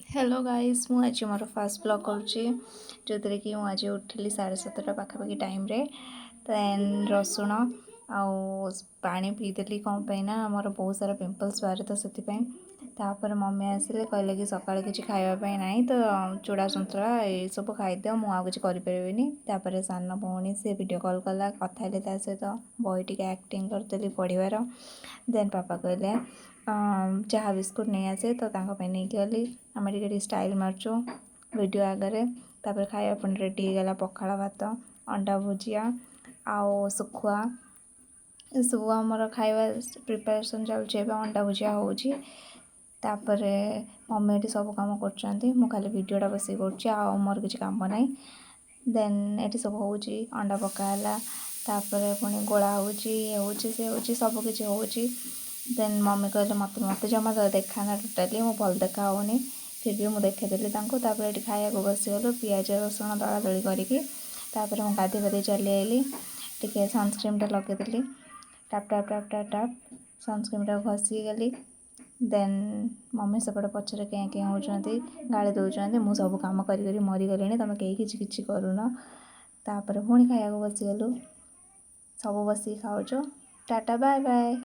Hello guys, ମୁଁ ଆଜି ମୋର ଫାର୍ଷ୍ଟ ବ୍ଲଗ୍ କରୁଛି, ଯେଉଁଥିରେ କି ମୁଁ ଆଜି ଉଠିଲି 7:30 ପାଖାପାଖି ଟାଇମ୍ରେ। ଦେନ୍ ରସୁଣ ଆଉ ପାଣି ପିଇଦେଲି। କ'ଣ ପାଇଁ ନା ଆମର ବହୁତ ସାରା ପିମ୍ପଲ୍ସ ବାହାରେ, ତ ସେଥିପାଇଁ। ତାପରେ ମମି ଆସିଲେ, କହିଲେ କି ସକାଳେ କିଛି ଖାଇବା ପାଇଁ ନାହିଁ, ତ ଚୂଡ଼ା ସନ୍ତୁଳା ଏଇସବୁ ଖାଇଦିଅ, ମୁଁ ଆଉ କିଛି କରିପାରିବିନି। ତାପରେ ସାନ ଭଉଣୀ, ସେ ଭିଡ଼ିଓ କଲ୍ କଲା, କଥା ହେଲି ତା ସହିତ, ବହି ଟିକେ ଆକ୍ଟିଂ କରିଦେଲି ପଢ଼ିବାର। ଦେନ୍ ପାପା କହିଲେ ଚାହା ବିସ୍କୁଟ୍ ନେଇ ଆସେ, ତ ତାଙ୍କ ପାଇଁ ନେଇକି ଗଲି। ଆମେ ଟିକେ ଟିକେ ଷ୍ଟାଇଲ୍ ମାରୁଛୁ ଭିଡ଼ିଓ ଆଗରେ। ତାପରେ ଖାଇବା ପୁଣି ରେଡ଼ି ହେଇଗଲା, ପଖାଳ ଭାତ, ଅଣ୍ଡା ଭୁଜିଆ ଆଉ ଶୁଖୁଆ, ଏସବୁ ଆମର ଖାଇବା ପ୍ରିପାରେସନ୍ ଚାଲୁଛି। ଏବେ ଅଣ୍ଡା ଭୁଜିଆ ହେଉଛି। ତାପରେ ମମି ଏଠି ସବୁ କାମ କରୁଛନ୍ତି, ମୁଁ ଖାଲି ଭିଡ଼ିଓଟା ବସିକି କରୁଛି, ଆଉ ମୋର କିଛି କାମ ନାହିଁ। ଦେନ୍ ଏଠି ସବୁ ହେଉଛି, ଅଣ୍ଡା ପକା ହେଲା, ତାପରେ ପୁଣି ଗୋଳା ହେଉଛି, ଇଏ ହେଉଛି, ସେ ହେଉଛି, ସବୁ କିଛି ହେଉଛି। ଦେନ୍ ମମି କହିଲେ, "ମୋତେ ମୋତେ ଜମା ଦେଖାନା ଟୋଟାଲି, ମୁଁ ଭଲ ଦେଖା ହେଉନି।" ଫିର୍ ବି ମୁଁ ଦେଖେଇଦେଲି ତାଙ୍କୁ। ତାପରେ ଏଠି ଖାଇବାକୁ ବସିଗଲୁ, ପିଆଜ ରସୁଣ ଦଳାଦଳି କରିକି। ତାପରେ ମୁଁ ଗାଧୋଇ ପାଧୋଇ ଚାଲି ଆଇଲି, ଟିକେ ସନସ୍କ୍ରିନ୍ଟା ଲଗେଇଦେଲି, tap tap tap tap tap ସନସ୍କ୍ରିନ୍ଟା ଘଷିଗଲି। ଦେନ୍ ମମି ସେପଟେ ପଛରେ କେଁ କେଁ ହେଉଛନ୍ତି, ଗାଳି ଦେଉଛନ୍ତି, "ମୁଁ ସବୁ କାମ କରି କରି ମରିଗଲିଣି, ତୁମେ କେହି କିଛି କିଛି କରୁନ।" ତାପରେ ପୁଣି ଖାଇବାକୁ ବସିଗଲୁ, ସବୁ ବସିକି ଖାଉଛୁ। Tata, bye bye.